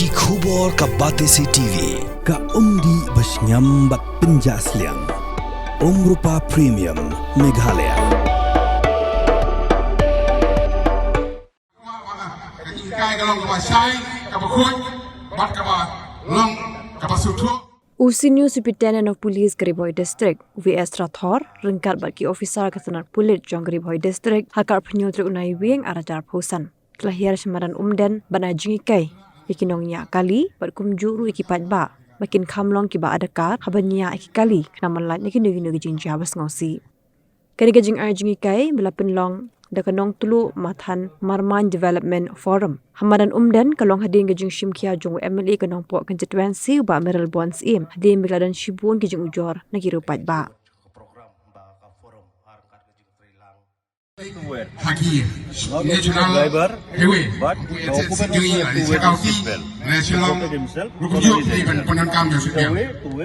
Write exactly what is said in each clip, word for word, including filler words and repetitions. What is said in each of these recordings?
Ki khubor ka Batesi T V, ka umdih ba shngiam bad pynjah sliang. Umrupa Premium, Meghalaya. Ka jinghikai ka long kaba shai, kaba khuid, bad kaba long kaba sngewthuh. U Senior Superintendent of Police ka Ri Bhoi District, U V S Rathore, ryngkat bad ki officer ka tnat pulit jong ka Ri Bhoi District, ha ka arphew hynñiew tarik u Naiwieng arhajar arphew san, ki la hiar sha madan Umden ban ai jinghikai ïa ki nongñiah kali bad kumjuh ruh ïa ki paidbah ba kin kham long kiba adkar haba ñiah ïa ki kali, khnang ban lait na kino kino ki jingjia ba sngewsih. Kane ka jingai jinghikai ba la pynlong da ka Nongtluh Mathan Marmain Development Forum ha madan Umden ka long hadien ka jingshim khia jong u M L A ka Nongpoh Constituency u Bah Mayralborn Syiem, hadien ba ki la don shibun ki jingujor na ki riew paidbah. Ha ki national highway, but the occupant of the highway to wear the seat belt. National rujuk di ban pyndonkam ïa u seat belt.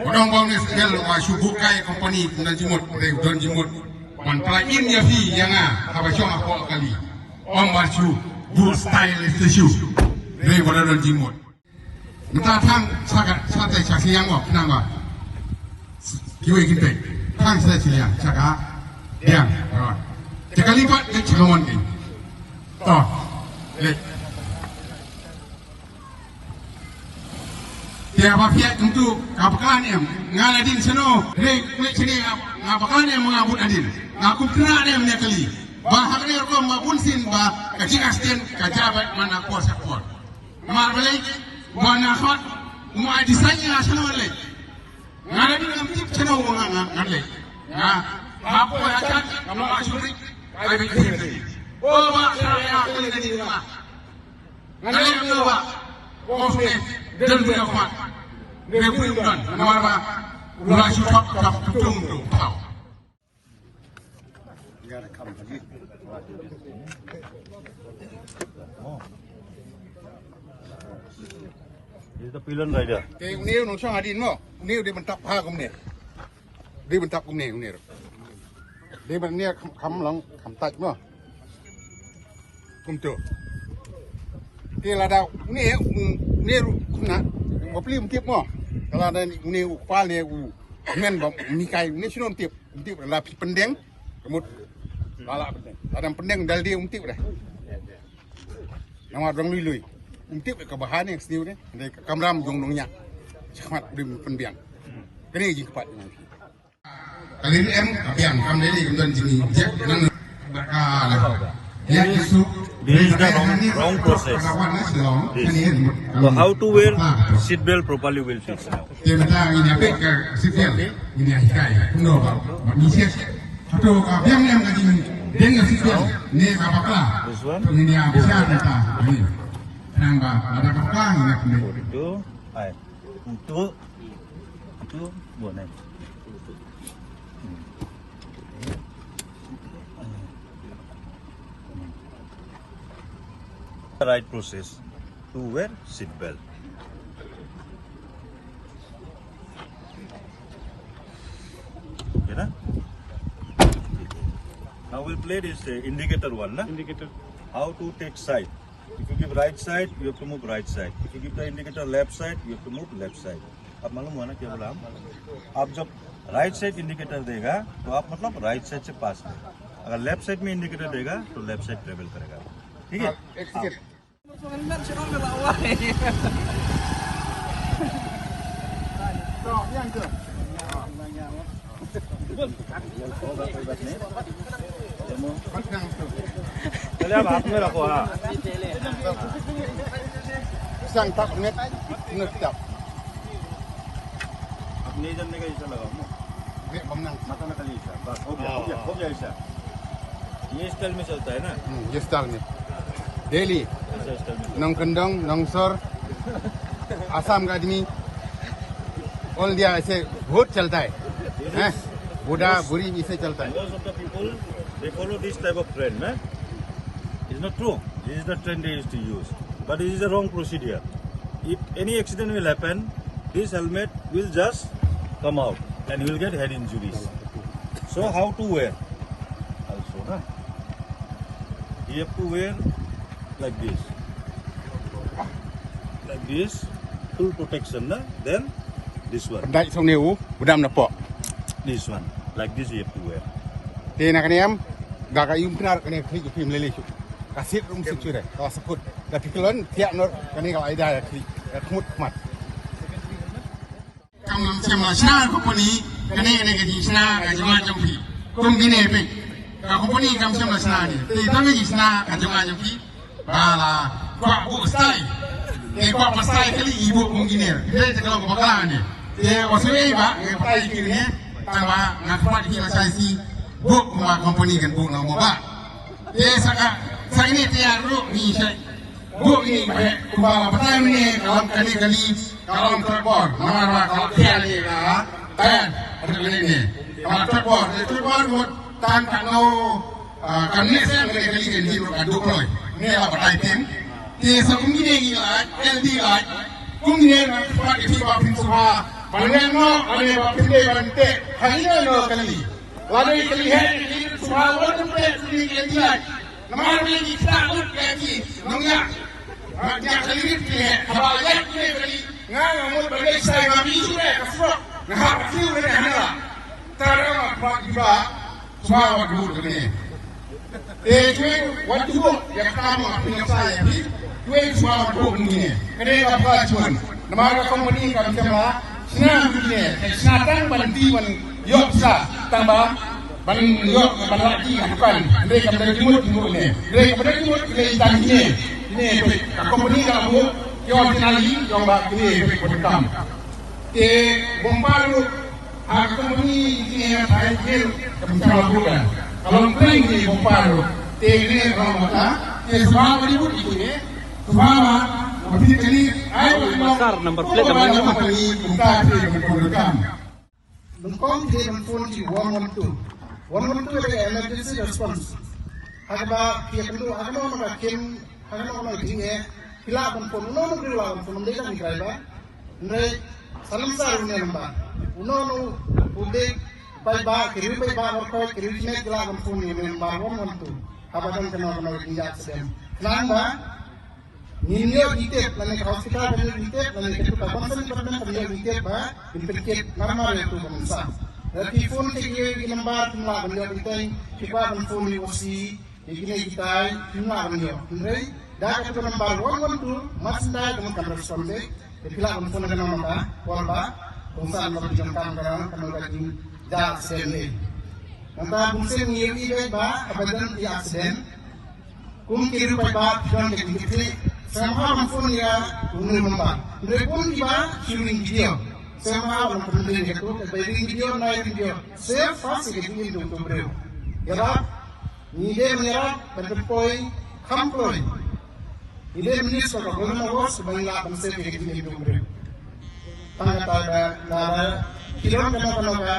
Ba don ba u seat belt ba shu buh kai company don jingmut, don jingmut. Ban pynlait ïa phi ïa nga haba shong hapoh kali. Ym ba shu buh style issue. Dei ba don jingmut. Mynta tang sha ka, sha te sha shiliang mo, khnang ba kiwei kin peit. Tang sha shiliang, sha ka biang. Te kali pat leit sha ka mon ki. To. Leit. Te ba phi ïa kumtu ka bakla ne em, nga la dien shano, leit leit shane, nga bakla ne em, nga bud hadien. Nga kum kynrad ne em ne kali. Ba ha kane rukom ba bun sien ba ka jing accident ka jia bad man na por sha por. Namar balei, ba na khot, u ma ai design ïa nga shano lei. Nga la dei ngam tip shano nga, nga, nga lei. Nga, nga poi ha jan, nga ma shu rik, ai bit tip lei. O ba, sa ya, ka lei na dei nga. Nga lei nga ba, ko sune, dal bu ya khmat. Re bu yu don, namar ba, u la shu thap, thap, tung, tung, thap. He's the pillion rider. Te une u nongshong hadien mo, une u dei ban tap ha kumne. Dei ban tap kumne, une ruh. Dei ban ne kham, kham long, kham touch mo. Kumto. Te lada une, une ruh kumna, ba pli um tip mo. Lada une u kpa ne u men ba um hikai, une shino um tip. Ym tip, la phi pyndeng, ka mut. La la pyndeng. La dang pyndeng dal de ym tip de. Namar dang lui lui. Ym tip ka bahan ne sniew de. Dei ka kamram jong nongñiah. Shakhmat u dei pynbiang. Kane ka jingkyrpad jong nga. Ka lei em ka biang kam dei dei kam don jingïaid nang. Ba ka la. This is the wrong, wrong process. This. So how to wear seat belt properly, we'll teach now. Te mynta ngin ïa peit ka seat belt, ngin ïa hikai. Kumno ba, ba ngin siat. Hato ka biang em ka jingdeng ka seat belt. Ne ka bakla. This one. Ngin ïa bishar mynta. Ngin. Nang ba, lada ka bakla ngin ïa pynbeit. Forty-two. Ai. Untuk. Itu buat ni. Right process to wear seat belt. Okay, na? Now we'll play this, uh, indicator one, na? Indicator. How to take side. If you give right side, you have to move right side. If you give the indicator left side, you have to move left side. अब मालूम हुआ ना क्या बोला हम? आप जब राइट साइड इंडिकेटर देगा, तो आप मतलब राइट साइड से पास में। अगर लेफ्ट साइड में इंडिकेटर देगा, तो लेफ्ट साइड ट्रेवल करेगा। ठीक है? हाँ, एक सेकंड। चलिए, आप हाथ में रखो, हाँ। संग तक में, में तक। अपने जन ने का ऐसा लगाओ ना। में बम ना। माथा ना खाली ऐसा, बस, हो गया, हो गया, हो गया ऐसा। ये स्टाइल में चलता है ना? हम्म, ये स्टाइल में। दिल्ली, ऐसा स्टाइल में चलता है। नौखंडों, नौसर, आसाम का आदमी, ऑल इंडिया ऐसे बहुत चलता है। हैं? बूढ़ा, बूढ़ी, इसे चलता है। Most of the people, they follow this type of trend, na? It's not true. This is the trend they used to use. But this is the wrong procedure. If any accident will happen, this helmet will just come out and you will get head injuries. So how to wear? Also, na? You have to wear like this. Like This full protection na, then this one. Dai song ne u, budam na po. This one, like this you have to wear. Te na kane em, ga ka yum knar kane klik film lele shu. Ka sit rum sit sure, ka sakut. Ka tiklon, tiak nor, kane ka aida ya klik, ka khmut khmat. Kam ngam chem la shna company, kane kane ka jingshna ka jingma jong phi. Kum kine phi. Ka company kam chem la shna ni. Te tang ka jingshna ka jingma jong phi. Ba la kwah buh stai. Te kwah buh stai kali i buh kum kine. Te te kalau bakla ni. Te waswe ba ngai patai kine. Tang ba ngai patai kine sai si. Buh kum ba company kan buh na mo ba. Te saka sai ni te aru ni sai. Buh ni ba he, kumba la batai ni, ka long kali kali, ka long truk bor, namar ba ka long kali ni ka, kan, ada kali ni. Ka long truk bor, ni truk bor mut, tan ka no, ah, kan ni sen kali kali kan di ka du kloi. Ni la batai tim. Ti sa kum ni ni la, el di la. Kum ni na, pa ki ba pin suha, ba ni no, ba ni ba pin de ba ni te. Ha ni no kali. Lada kali he, kali suha, wa tu pe, kali kali ai. Namar kali kita lut kali, nong ya. Nong ya kali kali he, haba ya kali kali. Nga nga mut ba kali sai ma bi su le, ka suak. Nga ha ka fiu le hana. Tara ma ba ki ba, suha wa tu kali. Eh, tu wa tu ya ka ma pin sai ya bi. Tu suha wa tu kali. Kali ka pa chuan. Namar ka company ka mtema. Sna kali. Sna tang ban di ban yok sa tang ba. Ban ïoh ban lak ji ha dukan. Hynrei kam da jingmut jingmut ne. Hynrei kam da jingmut ne, tang ne. Ne peit ka company ka la buh ki ordinary jong ba kine peit ban kam. Te bumper ruh ha ka company kine ha Thai jil kam da la buh ka. Ka long prank kine bumper ruh. Te kine ka long mata. Te sma ba di buh kine. Sma ba ba phi kane ai ba long. Sar number plate ba long company kum ta te ban kam. Nyngkong ki dei ban phone ki one one two. One one two dei emergency response. Haba ki ïakynduh ha kano kano ka kem, ha kano kano ka jingeh, ki lah ban phone, uno uno u briew u lah ban phone, ym dei tang ki driver. Hynrei silencer une u number. Uno uno u dei paidbah, ki riew paidbah, hor khot, ki riew jingeh ki lah ban phone ïa une u number one one two. Haba don kano kano ka jingjia accident. Khnang ba ngin ïoh jingtip, lane ka hospital kan ïoh jingtip, lane ka tu ka concern department kan ïoh jingtip ba ngin pynkit marmar ïa utu u bym sah. Lada phi phone te ïa ki number phim lah ban ïoh jingtip, phi kwah ban phone ïa u O C, ïa kine kitai phim lah ban ïoh. Hynrei da katu ka number one one two, mar syn dei ka mut kan respond beit. Te phi lah ban phone ïa kano kano ka call ba kongsan ba phi donkam kano kano ka jingjia accident. Nangta bun sien ngi ïohi beit ba haba don ïa accident, kum ki riew paidbah ki don ka jingkitkhlieh, sngewbha ban phone ïa une u number. Hynrei bun kiba shu ring video, sngewbha ban pynring ïa katu, kaba ring video, nai ring video, save fast ïa ka jingim jong utu u briew. Ïarap, ngi dei ban ïarap ban pynpoi kham kloi. Ngi dei ban use ka golden hours ba ngi lah ban save ïa ka jingim jong u briew. Tang kata ka, ka, ki don kano kano ka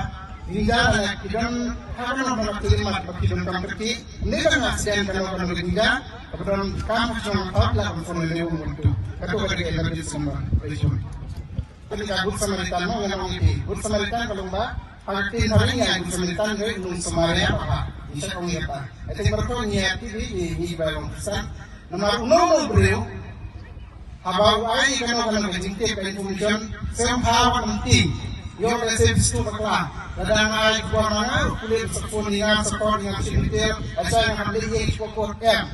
jingjia, lane ki don ha kano kano ka khyllipmat ba ki donkam kyrkieh. Ym dei tang accident, kano kano ka jingjia kaba donkam ka jong ka, lah ban phone ïa une u one one two. Kato ka dei ka emergency number. Kane ka Good Samaritan mo, ngan ong ïa phi. Good Samaritan ka long ba ha ka ktien Phareng ïa Good Samaritan dei u nong Samaria ba bha. Ngi shait ong ïa kata. I think baroh ngi ïa ti bi ngi, ngi ba long Khristan. Namar uno uno u briew haba u ai kano kano ka jingtip, ka information, sngewbha wat ym tieng. Ïoh lehse phi sngewbha bakla. Lada nga ai khubor ma nga, u pulit u sa phone ïa nga, sa call ïa nga, sa shim detail, lehse nga hap leit ïa ki shipor court, em.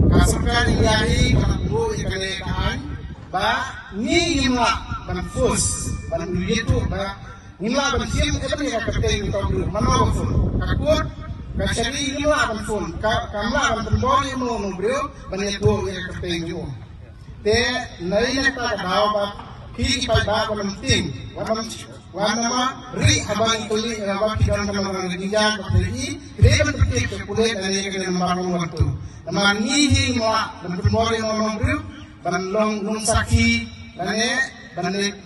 Ka sorkar India hi ka la buh ïa kane ka aiñ ba ngi ngim lah ban force, ban ïathuh ba ngim lah ban shim, eh, ban ïa ka kyrteng uto u briew, mano ba phone. Ka court, ka shari ngim lah ban phone, ka, kam lah ban pynbor ïa uno uno u briew ban ïathuh ïa ka kyrteng jong u. Te nai na kata ka daw ba phi ki paidbah wat nym tieng, wat nym, wat nym rieh haba ngi kylli, eh, haba phi don kano kano ka jingjia kaba phi ïohi, phi dei ban pyntip ïa ka pulit lane ïa ka number one one two. Namar ngi hi ngim lah ban pynbor ïa uno uno u briew ban long, long sakhi lane ban leit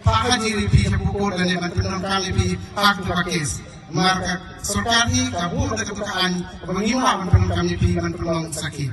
ha, ha juri phi ha court lane ban pyndonkam ïa phi ha katu ka case. Namar ka sorkar hi ka buh da katu ka aiñ kaba ngim lah ban pyndonkam ïa phi ban pynlong sakhi.